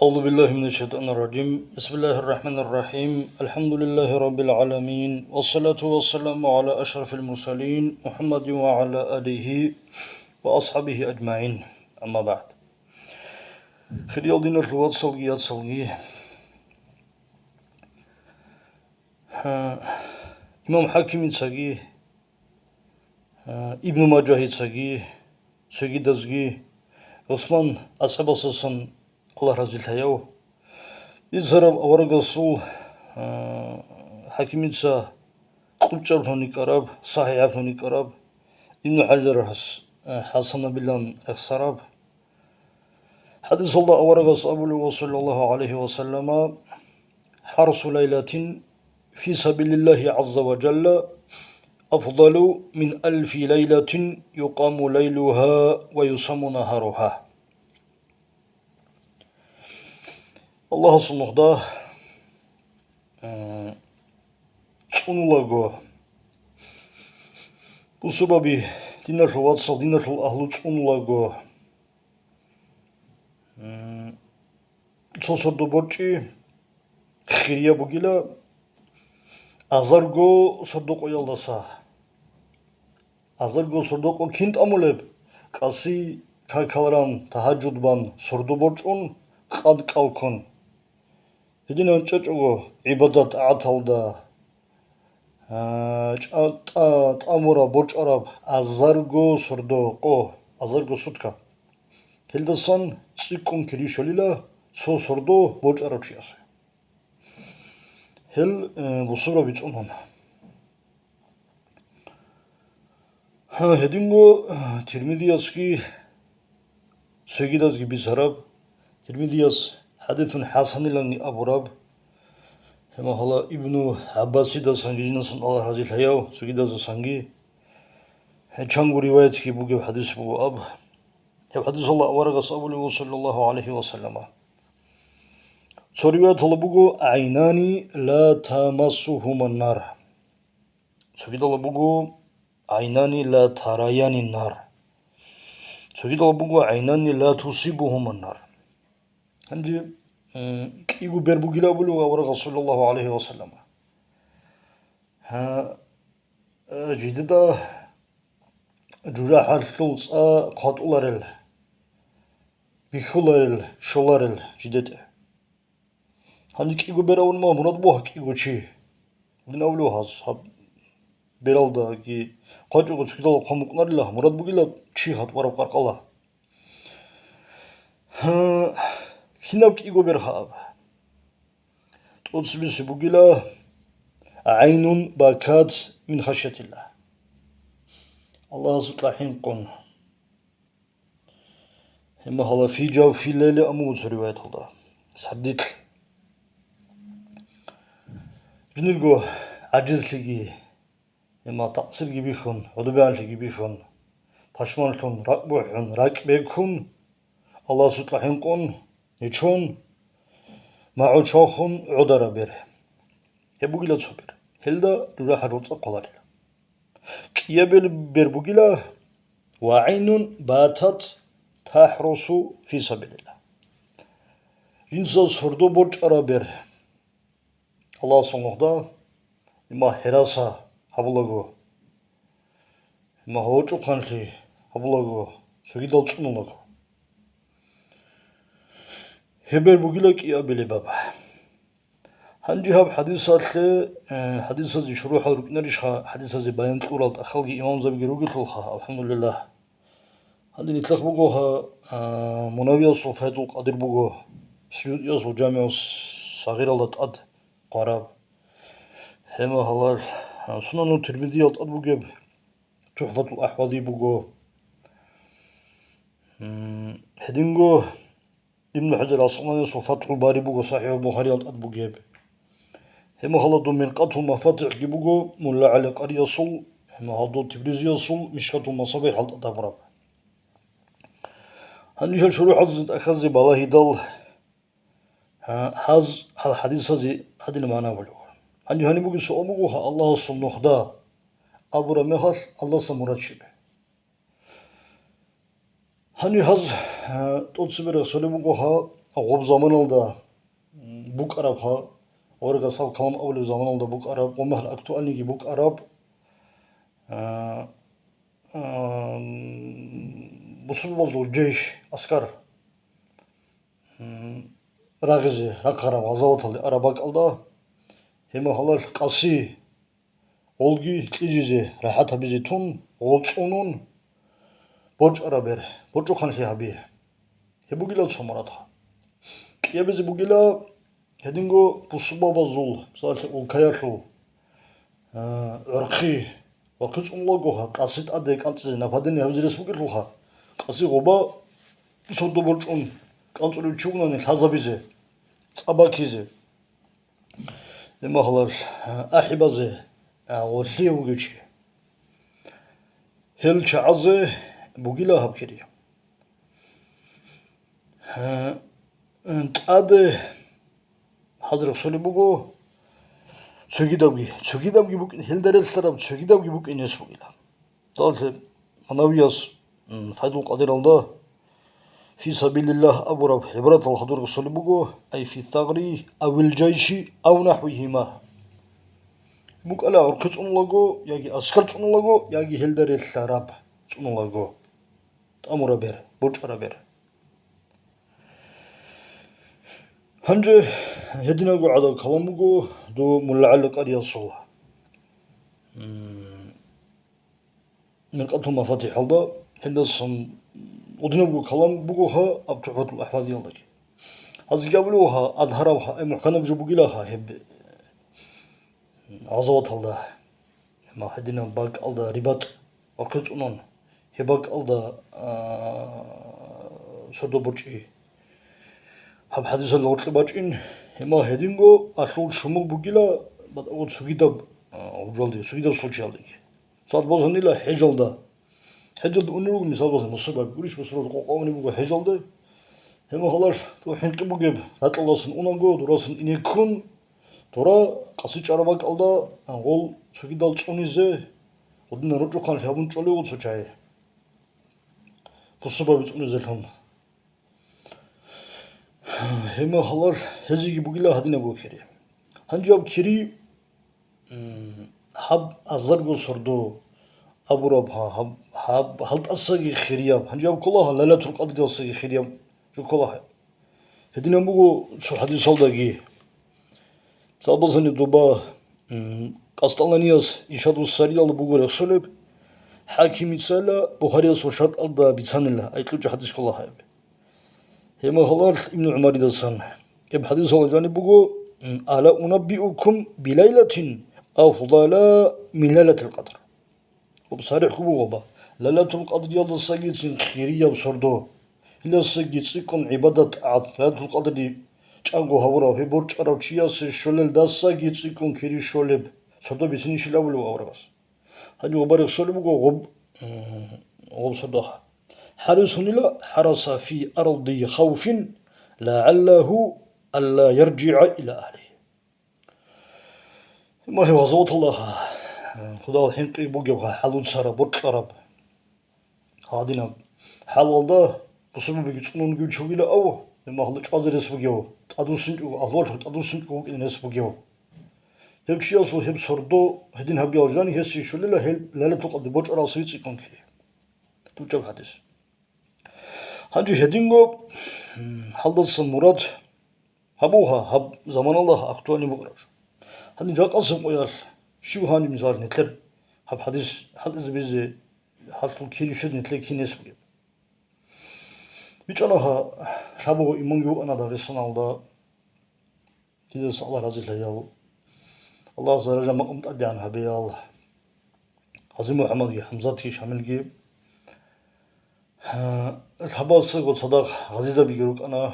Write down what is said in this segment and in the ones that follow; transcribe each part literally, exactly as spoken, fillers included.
أعوذ بالله من الشيطان الرجيم. بسم الله الرحمن الرحيم. الحمد لله رب العالمين. والصلاة والسلام على أشرف المرسلين محمد وعلى آله وأصحابه أجمعين. أما بعد. Хириял диналъул вацалги яцалги. Гьа, имам ХӀакимицаги, гьа, Ибну Мажагьицаги, цогидазги, ГӀусман асхӀабасасан, Аллагь разилъаяв, бицараб аварагасул, гьа, ХӀакимица кьучӀаблъун рикӀкӀараб, сахӀихӀаблъун рикӀкӀараб, Ибну ХӀажар гьас-, гьа, хӀасанабилан рехсараб. ХӀадисалда аварагас абулев, саллаллагьу гӀалайгьи ва саллама: «ХӀарсу лайлатин фи сабилиллагьи гӀазза ва жалла афдалу мин алфи лайлатин юкъаму лайлугьа ва юсамму нагьаругьа». Аллагьасул нухда, м, цӀунулаго, бусурбаби, диналъул вацал, диналъул агьлу цӀунулаго, м, цо сордо борчӀи хирияб бугила азарго сордо къоялдаса. Азарго сордо къо кин тӀамулеб? Къаси какал ран, тагьажуд бан, сордо борчӀун, къад кӀал ккун. Гьединан чӀечӀого гӀибадат-тӀагӀаталда, а, чӀа-, тӀа-, тӀамураб, борчӀараб азарго сордо къо, азарго сутка. Гьелдасан цӀикӀкӀун кири щолила цо сордо борчӀарав чиясе. Гьел, э, бусурбаби цӀунун. Гьа, гьединго, э, Тирмизиясги цогидазги бицараб, Тирмизияс хӀадисун хӀасаниланги абураб, гьеб мехалъ Ибну ГӀаббасидасан, гьезинасан Аллагь разилъаяв, цогидазасанги, гьа, чанго риваятги бугеб хӀадис буго аб. Гьеб хӀадисалда аварагас абулев, саллаллагьу гӀалайгьи ва саллама. Цо риваяталда буго: «ГӀайнани ла тамассугьуман нар». Цогидалда буго: «ГӀайнани ла тараяни нар». Цогидалда буго: «ГӀайнани ла тусибугьуман нар». Гьанже, м, кӀиго бер бугила абулев аварагас, саллаллагьу гӀалайгьи ва саллама. Гьа, э, жидеда жужахӀалъул цӀа хъватӀуларел, бихьуларел, щоларел жидетӀе. Гьанже кӀиго бер абун мурад буго кӀиго чи. Дин авлу гьаз, гьаб бералдаги хъвачӀого цогидал хъван букӀунарила, мурад бугила чи гьатӀ бараб къаркъала. Гьа, кинаб кӀиго бер гьаб? ТӀоцебесеб бугила: «ГӀайнун бакат мин хашятилла». Аллагьасукьа хӀинкъун. Гьеб мехалъ фи жавфил лайли аму цо риваяталда. Сардилъ. Жиндирго гӀажизлъиги, гьеб мехалъ такъсирги бихьун, гӀодобегӀанлъиги бихьун, пашманлъун, ракӀ бухӀун, ракӀ бекун, Аллагьасукьа хӀинкъун, нечон, магӀу чвахун гӀодараб бер. Гьеб бугила цо бер. Гьелда жужахӀалъул цӀа хъваларила. КӀиябил бер бугила: «Ва гӀайнун батат тахӀрусу фи сабилилла». Жинца сордо борчӀараб бер. Аллагьасул нухда има хӀираса гьабулаго, има гьалочӀухъанлъи гьабулаго, цогидал цӀунулаго. Гьеб бер бугила кӀиабилеб баб. Гьанже гьаб хӀадисалъе, э, хӀадисазе шурухӀал рукӀинарищха, хӀадисазе баян кьурал тӀахьалги имамзабиги ругелъулха, алхӀамдулиллагь. Гьанже нилъехъ буго гьа, а, Мунавиясул Файзул Къадир буго, СуютӀиясул ЖамигӀу Сагъиралда тӀад хъвараб. Гьеб мехалъ, а, Сунанул Тирмизиял тӀад бугеб ТухӀфатул АхӀвази буго. М, гьединго Ибн ХӀажар Аскъаланиясул ФатхӀул Бари буго, СахӀихӀул Бухариял тӀад бугеб. Гьеб мехалъ дун Миркъатул МафатихӀги буго, Мулла ГӀали Къариясул, гьеб мехалъ дун Тибризиясул Мишкатул МасабихӀал тӀад гьабураб. Гьанже гьал шурухӀазда тӀахьазде балагьидал, гьа, гьаз гьал хӀадисазе гьадин магӀна буго. Гьанже гьаниб бугеб суал бугоха, Аллагьасул нухда абураб мехалъ Аллагьасда мурад щиб? Гьанив гьаз, а, тӀоцебе рехсолеб буго гьа, гъоб заманалда, м, букӀарабха, гъоргасаб калам абулеб заманалда букӀараб, гъомахъ актуальныйги букӀараб, а, а, бусурбабазул жейш, аскар, м, рагъизе рахъараб гъазаваталде араб бакӀалда, гьеб мехалъ къаси гъолги кьижизе, рахӀат гьабизе тун, гъол цӀунун, борчӀараб бер, борчӀухъанлъи гьаби. Гьеб бугила цо мурад. КӀиабизе бугила гьединго бусурбабазул, мисалалъе, улкаялъул, а, гӀорхъи, гӀорхъи цӀунулагоха, къаси тӀаде кӀанцӀизе, нападение гьабизе рес букӀелъулха, къаси гъоба сордо борчӀун кӀанцӀулев чи вугони лъазабизе, цӀа бакизе. Гьеб мехалъ, а, ахӀи базе, а, гъолъие вугев чи. Гьел чагӀазе бугила гьаб кири. А, тӀаде хӀазир рехсолеб буго цогидабги, цогидабги букӀин, гьелда релълъараб цогидабги букӀин гьес бугила. Дале Манавияс, м, Файдул Къадиралда, фи сабилиллагь абураб гӀибратал хадур рехсолеб буго, ай фи сагъри, авил жайши, ав нахӀвигьима. БукӀала гӀорхъи цӀунулаго, яги аскар цӀунулаго, яги гьелда релълъараб цӀунулаго. ТӀамураб бер, борчӀараб бер. Гьанже гьединабго гӀадаб калам буго дов МуллагӀали къариясул. М, Миркъатул МафатихӀалда, гьелдасан гьединабго калам бугоха аб ТухӀфатул АхӀфазиялдаги. Гьазги абулевха, азгьарабха, э, мухӀканаб жо бугилаха гьеб гъазаваталда, гьединаб бакӀалда рибатӀ вахъинчӀунан, гьеб бакӀалда, а, сордо борчӀи. Гьаб хӀадисалда гъоркье бачӀин, гьеб гьединго алъул шумул бугила, батӀа-, цогидаб, а, гьужалде, цогидаб случаялдеги. Мисал босанила хӀежалда. ХӀежалда унел руго, мисал босана, мусурбаби, гурищ мусурбаби къокъ унеб буго хӀежалда. Гьеб мехалъ дов хӀинкъи бугеб ракьалдасан унаго, дурасан ине ккун, дора къаси чӀараб бакӀалда гъол цогидал цӀунизе, гъудинан ручӀухъан лъабун чӀолев цо чагӀи. Мусурбаби цӀунизелъун. Гьеб мехалъ гьезиги бугила гьадинабго кири. Гьанже гьаб кири, м, гьаб азарго сордо абураб, гьаб, гьаб, гьалтӀасаги хирияб, гьанже гьаб ккола гьаб Лайлатул Къадриясаги хирияб жо ккола гьаб. Гьединаб буго цо хӀадисалдаги. Цалбазани доба, м, КъастӀаланияс Иршадус Сариялда буго рехсолеб, ХӀакимицала Бухариясул шартӀалда бицанила, айкьучӀа хӀадис ккола гьаб. Гьеб мехалъ Ибну ГӀумаридасан гьеб хӀадисалда жаниб буго, м, «Ала унаббиукум билайлатин афдала мин лайлатил къадр?» Гьеб сарихӀго буго гьаб. Лайлатул Къадриялдасагицин хирияб сордо. Гьелдасаги цӀикӀкӀун гӀибадат-тӀагӀат, Лайлатул Къадри чӀаго гьабурав, гьеб борчӀарав чиясе щолелдасаги цӀикӀкӀун кири щолеб сордо бицинищила абулев аварагас. Гьанже гъоба рехсолеб буго гъоб, м, гъоб сордо. «ХӀарисунила хӀараса фи арди хавфин, лагӀаллагьу алла яржигӀа ила агьлигьи». Гьеб гьазаваталда, э, худал хӀинкъи бугеб, хӀалуцараб, бокьараб. Гьадинаб хӀалалда бусурбабиги цӀунун вугев чи вугила ав, гьеб мехалъ чӀвазе рес бугев, тӀадвуссинчӀого, агьлуялъул тӀадвуссинчӀого вукӀине рес бугев. Гьев чиясул гьеб сордо гьедин гьабиялъ жаниб гьесие щолила гьел Лайлатул Къадри бочӀаралдасаги цӀикӀкӀун кири. ТӀучӀаб хӀадис. Гьанже гьединго, м, гьалдаса мурад гьабуха, гьаб заманалда актуальный букӀараб жо. Гьаниб жакъасеб къоялъ, щив гьаниб, мисал, нилъер гьаб хӀадис хӀалтӀизабизе, гьалъул кири щвезе нилъее кин гьес бугеб? БичӀчӀана гьа, лъабго имамги вукӀана Дагъистаналда, дидаса Аллагь разилъаял, Аллагьас даража-макъам тӀадегӀан гьабеял, Гъази МухӀаммадги, ХӀамзатги, Шамилги. Гьа, лъабасаго цадахъ гъазизабиги рукӀана.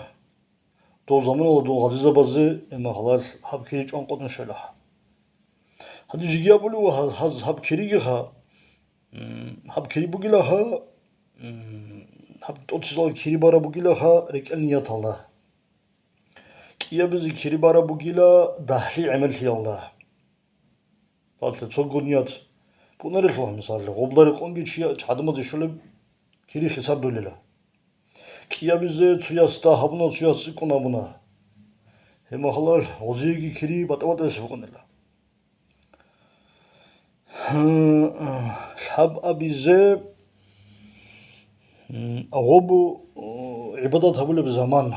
Дол заманалда дол гъазизабазе, гьеб мехалъ гьаб кири чӀван къотӀун щвела. Гьадин жеги абулев гьаз, гьаз гьаб киригиха, м, гьаб кири бугилаха, м, гьаб тӀоцизал кири бараб бугилаха рекӀел нияталда. КӀиабизе кири бараб бугила дагьлъи гӀемерлъиялда. Балъа цого ният бунарелъул, мисалда, гъобла рекъонги чия гӀадамазе щолеб кири хисар долила. кӀиабизе цоясда гьабуна, цояс цӀикӀкӀун абуна. Гьеб мехалъ гъозиеги кири батӀа-батӀаяб букӀунила. Лъабабизе, м, гъоб, э, гӀибадат гьабулеб заман.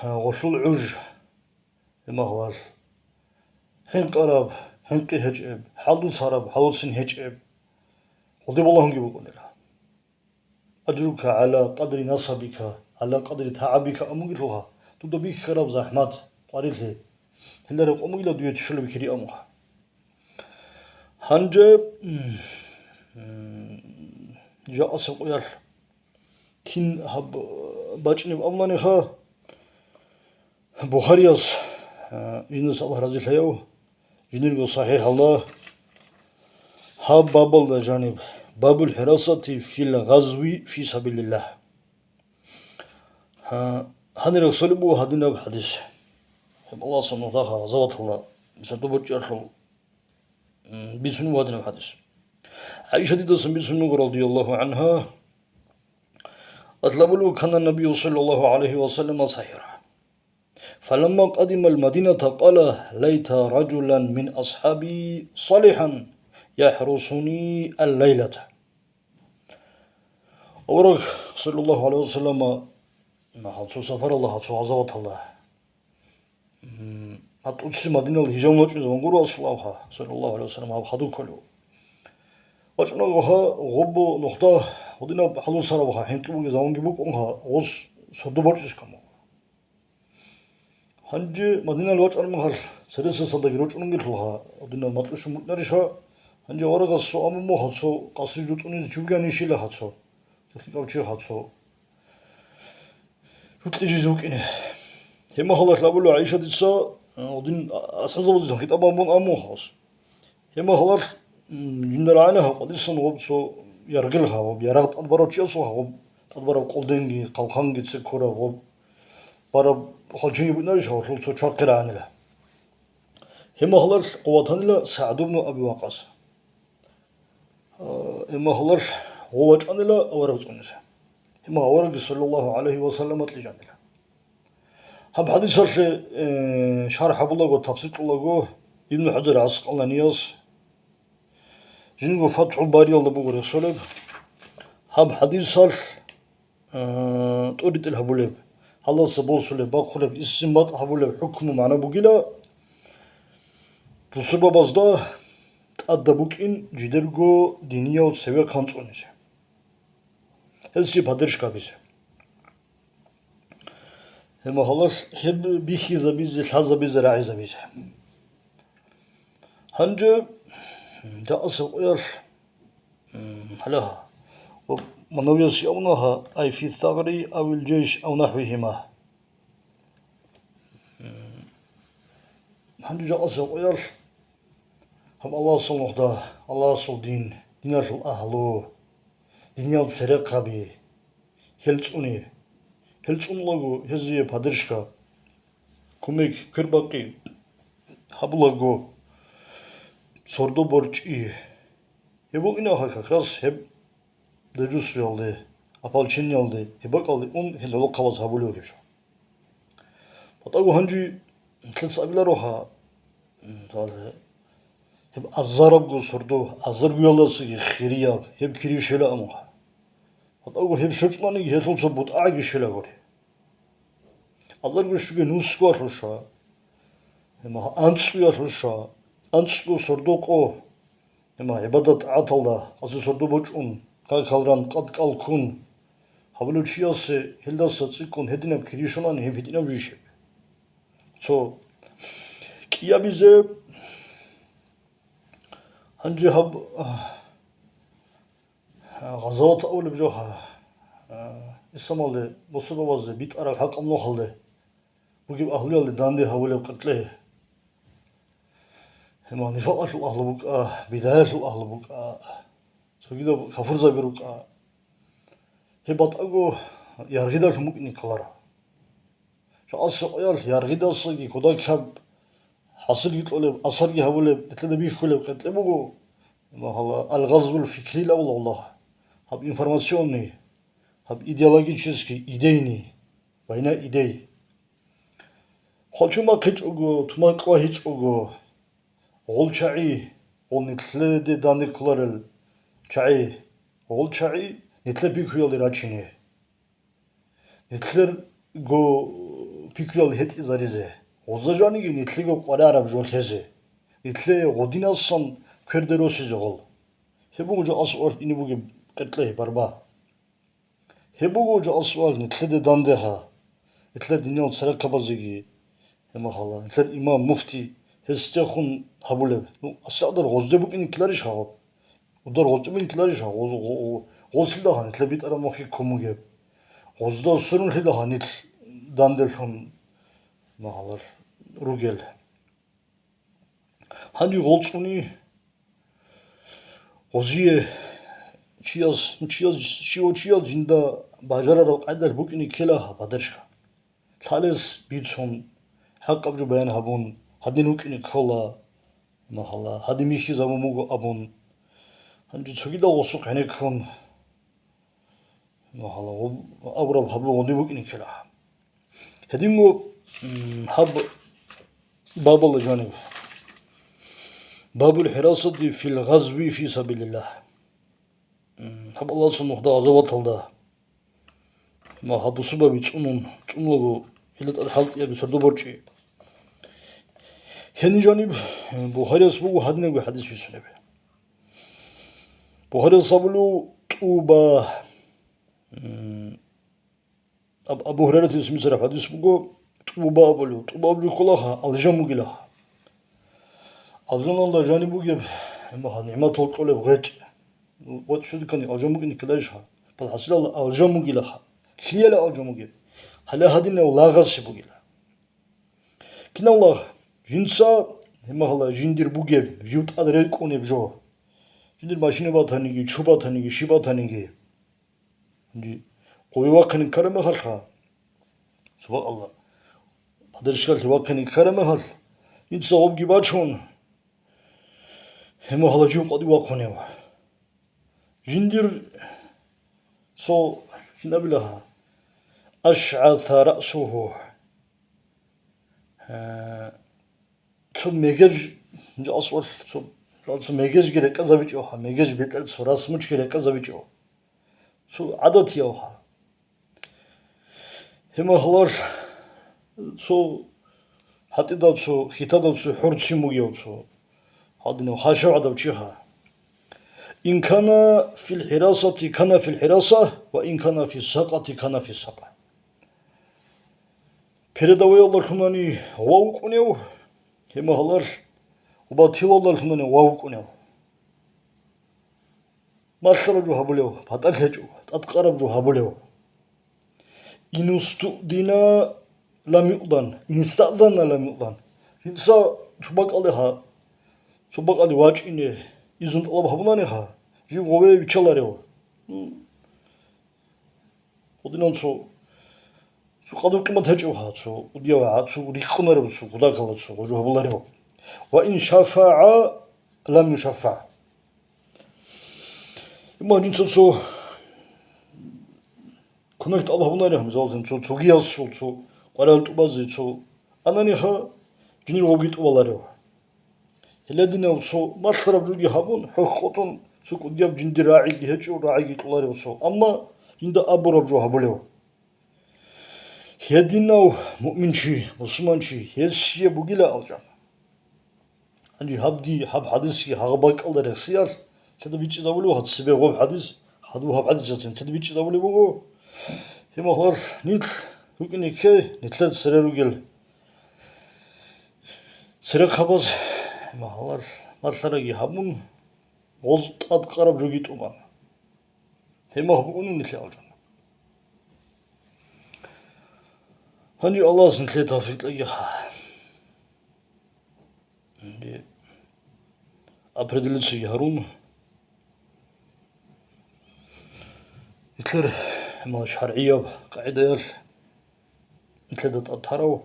Гъолъул гӀуж, гьеб мехалъ хӀинкъараб, хӀинкъи гьечӀеб, хӀалуцараб, хӀалуцин гьечӀеб, гъолде балагьунги букӀунила. Ажрука гӀала къадри насабика, гӀала къадри тагӀабика амугилъулха, дуда бихьараб захӀмат, къварилъи, гьелда рекъон бугила дуе тушулеб кири амуха. Гьанже, м, м, жакъасеб къоялъ кин гьаб бачӀинеб абунаниха, Бухарияс, а, жиндаса Аллагь разилъаяв, жиндирго сахӀихӀалда гьаб бабалда жаниб, бабул хӀирасати фил гъазви фи сабилиллагь. Гьа, гьанир рехсолеб буго гьадинаб хӀадис. Гьеб Аллагьасул нугьдаха гъазаваталда, мисал, дубурчӀарлъул м, бицунеб гьадинаб хӀадис. ГӀайшатидасан бицун буго, радияллагьу гӀангьа, атлабулу кана набию саллаллагьу гӀалайгьи ва саллама сахӀира. Фаламма къадимал Мадината къала: «Лайта ражулан мин асхӀаби салихӀан яхӀрусуни ал-лайлата». Авараг саллаллагьу гӀалайгьи ва саллама, гьал цо сапаралда, гьал цо гъазаваталда, м, гьатӀуцци Мадиналде гьижрат вачӀине заман гуро Расулуллагьха, саллаллагьу гӀалайгьи ва саллам, гьаб хадуб кколев. ВачӀунаго гьа, гъоб нухда, гъодинаб хӀалуцарабха, хӀинкъи бугеб заманги букӀунха, гъос сордо борчӀищ камун. Гьанже Мадиналде вачӀараб мехалъ, цересел садаги рочӀунгелъулха, гъодинаб макьуш мутӀнарищха, гьанже аварагас цо амумуха, цо къасир жуцӀунизе чи вугевищила гьацо, цо лъикӀав чи гьацо. Жутлъи жиз вукӀине. Гьеб мехалъ абула ГӀайшатица, а, гъодин асхӀабзабазул хитӀаб гьабун амун хас. Гьеб мехалъ, м, жинда рагӀана гьаб къадисан гъоб цо яргъил гьаб, гъоб ярагъ тӀадбарав чиясул гьаб, тӀадбараб къолденги, хъалхъанги цӀикӀкӀураб гъоб, бараб хъалчинги букӀунарищ гьалъул цо чвахъи рагӀанила. Гьеб мехалъ гъов ватанила СагӀд ибн Аби Вакъас. Э, гьеб мехалъ гъов вачӀанила авараг цӀунизе. Гьеб мехалъ аварагги саллаллагьу гӀалайгьи ва саллама кьижанила. Гьаб хӀадисалъе, э, шархӀ гьабулаго, тафсир кьулаго Ибн ХӀажар ГӀаскъаланияс, жинго ФатхӀул Бариялда буго рехсолеб. Гьаб хӀадисалъ а, тӀуритӀил гьабулеб, гьалдаса босулеб, бахъулеб, истинбат гьабулеб хӀукму магӀна бугила, бусурбабазда тӀадаб букӀин жидерго динияв цевехъан цӀунизе. Гьез чи поддержка гьабизе. Гьеб мехалъ гьеб бихьизабизе, лъазабизе, рагӀизабизе. Гьанже жакъасеб къоялъ М, гьале гьа. Ва Муавияс абуна гьа: «Ай фи сагъри авил жейш ав нахвигьима». М, гьанже жакъасеб къоялъ гьаб Аллагьасул нухда, Аллагьасул дин, диналъул агьлу, диниял церехъаби, гьел цӀуни. Гьел цӀунулаго гьезие поддержка, кумек, квербакъи гьабулаго, сордо борчӀи. Гьеб букӀина гьа как раз гьеб дежурствоялде, ополчениялде, гьеб бакӀалде ун гьел гӀолохъабаз гьабулев гьеб жо. БатӀаго гьанже нилъеца абилароха, м, гьеб азарабго сордо, азаргоялдасаги хирияб, гьеб кири щвела амуха. БатӀаго гьеб щочӀланиги гьелъул цо бутӀагӀаги щвела гури. Азарго щуги нусгоялъул щва, гьеб анцӀгоялъул щва, анцӀго сордо къо, гьеб гӀибадат-тӀагӀаталда, гьасул сордо бочӀун, какал ран, къад-кӀал ккун, гьабулев чиясе гьелдаса цӀикӀкӀун гьединаб кири щолани гьеб гьитӀинаб жо ищ гьеб. Цо кӀиабизе гьанже гьаб, а, гъазават абулеб жо, а, исламалде, бусурбабазде битӀараб хӀакъаб нухалде бугеб агьлуялде данде гьавулеб къеркье. Гьеб нифакъалъул агьлу букӀа, бидаялъул агьлу букӀа, цогидаб кафурзаби рукӀа. Гьеб батӀаго яргъидалъун букӀине кколаро. Жакъасеб къоялъ яргъидасаги кодакаб хӀасилги кьолеб, асарги гьабулеб, нилъеда бихьулеб къеркье буго, гьала, аль-гъазвул фикрил авлаллагь, гьаб информационный, Гьаб идеологический, идейный, война идей. Хвалчун бахъичӀого, тумакьва гьичӀого, гъол чагӀи, гъол нилъеде данде кколарел чагӀи, гъол чагӀи нилъер пикруялде рачине. Нилъерго пикруял гьетӀизаризе, гъоза жаниги нилъего къваригӀараб жо лъезе, нилъее гъодинасан кверде росизе гъол. Гьеб буго жо асуал ине бугеб къеркьей барба. Гьеб буго жо асуал нилъеде дандеха, нилъер диниял церехъабазеги, гьеб махала, нилъер имам, муфти, гьесдехун гьабулеб. Ну, асагӀдал гъозде букӀине ккеларищ гьаб? Удар гъозде букӀине ккеларищ гьаб? Гъоз-, гъо-, гъо-, гъозлъидал гьанилъа битӀараб мухь ккун бугеб. Гъозда сверунлъидал гьанилъ данделъун магьалар ругел. Гьанже гъолцӀуни гъозие чияс, ну, чияс, щивав чияс жинда бажарараб къайдалъ букӀине ккела гьаб, поддержка. Лъалес бицун, хӀакъаб жо баян гьабун, гьадин вукӀине ккола, магьала, гьадин бихьизабун буго абун. Гьанже цогидал гъосухъ гьенеккун, магьала, гъоб-, абураб гьаб гъодин букӀине ккела. Гьединго, м, гьаб бабала жаниб. Бабул хӀирасати фил гъазви фи сабилиллагь. М, гьаб Аллагьасул нухда гъазаваталда. Ма гьаб бусурбаби цӀунун, цӀунулаго гьелда тӀад хӀалтӀияб сордо борчӀи. Гьениб жаниб, м, Бухарияс буго гьадинабго хӀадис бицунеб. Бухарияс абулев тӀуба, м, Аб-, Абу Гьурайратица бицараб хӀадис буго, тӀуба абулев, тӀуба абулев кколаха, алжан бугилаха. Алжаналда жаниб бугеб, гьебмахал нигӀматал кьолеб гъветӀ. ГъветӀ щвезеккани алжан букӀине ккеларищха? Палхасилалда алжан бугилаха. Лъиялъ алжан бугеб? Гьале гьадинав лагъасе бугила. Кинав лагъ? Жинца, гьебмахала, жиндир бугеб, жив тӀад рекӀунеб жо. Жиндир машина батаниги, чу батаниги, щиб батаниги. Гьанже гъове вахъине ккараб мехалъха, субхӀаналлагь, поддержкалъе вахъине ккараб мехалъ, жинца гъобги бачун, гьебмахала жив къватӀив вахъунев. Жиндир цо, кинабила гьа, ашгӀаса раъсугьу, гьа, цо мегеж, жо асфальт, цо, цо мегежги рекӀазабичӀо гьа, мегеж бетӀер цо расмучги рекӀазабичӀо. Цо гӀадатияв гьа. Гьебмахалар цо гьатӀидав цо, хьитадав цо хӀурцин бугев цо гьадинав хашав гӀадав чи гьа. Ин кана фил хӀирасати, кана фил хӀираса, ва ин кана фис сакъати, кана фис сакъа. Передоваялдалъунани вав вукӀунев, гьебмахалар, ва батилалдалъунани вав вукӀунев. Малъараб жо гьабулев, батӀалъи гьечӀо, тӀадкъараб жо гьабулев. Инустудина ламюъдан, инистадана ламюъдан. Жинца цо бакӀалде гьа, цо бакӀалде вачӀине, изун тӀалаб гьабунаниха, жив гъове виччаларев. Гьединав цо, цо къадру-къимат гьечӀевха, цо удияв, цо рикӀкӀунарев, цо гудакала, цо гъожо гьабуларев. Ва ин шафагӀа лам юшаффагӀ. Имма жинца цо кумек тӀалаб гьабунарев, мисаллъун, цо цогиясул, цо къваригӀел тӀубазе, цо ананиха, жинир гъобги тӀубаларев. Гьеле динав цо малъараб жоги гьабун, хӀухь къотӀун, цо кӀудияб жиндир рагӀиги гьечӀо, рагӀиги кьоларев цо. Амма жинда абураб жо гьабулев. Гьединав муъминчи, мусулманчи, гьесие бугила алжан. Гьанже гьабги, гьаб хӀадисги гьагъа бакӀалда рехсиялъ, лъида бичӀчӀизабулев гьаб цебе гъоб хӀадис, гьадув гьаб хӀадисацин лъида бичӀчӀизабулеб буго. Гьебмахалар нилъ рукӀине ккей, нилъер цере ругел церехъабаз, гьебмахалар малъараги гьабун, гъоз тӀадкъараб жоги тӀубан. Гьебмах бугони нилъе алжан. Гьанже Аллагьас нилъее тавфикъ кьеги гьа. Гьанже определиться гьарун, нилъер, гьебмах, шаргӀияб къагӀидаялъ нилъеда тӀад тарав,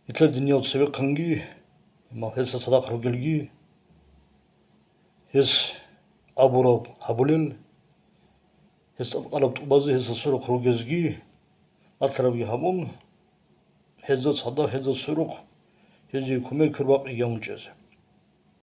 нилъер диниял цевехъанги, гьебмах, гьесда цадахъ ругелги, гьес абураб гьабулел, гьесда тӀадкъараб тӀубазе гьесда сверухъ ругезги, батарабги гьабун, гьезда цадахъ, гьезда сверухъ, гьезие кумек ккер бакъиги гьабун чӀезе.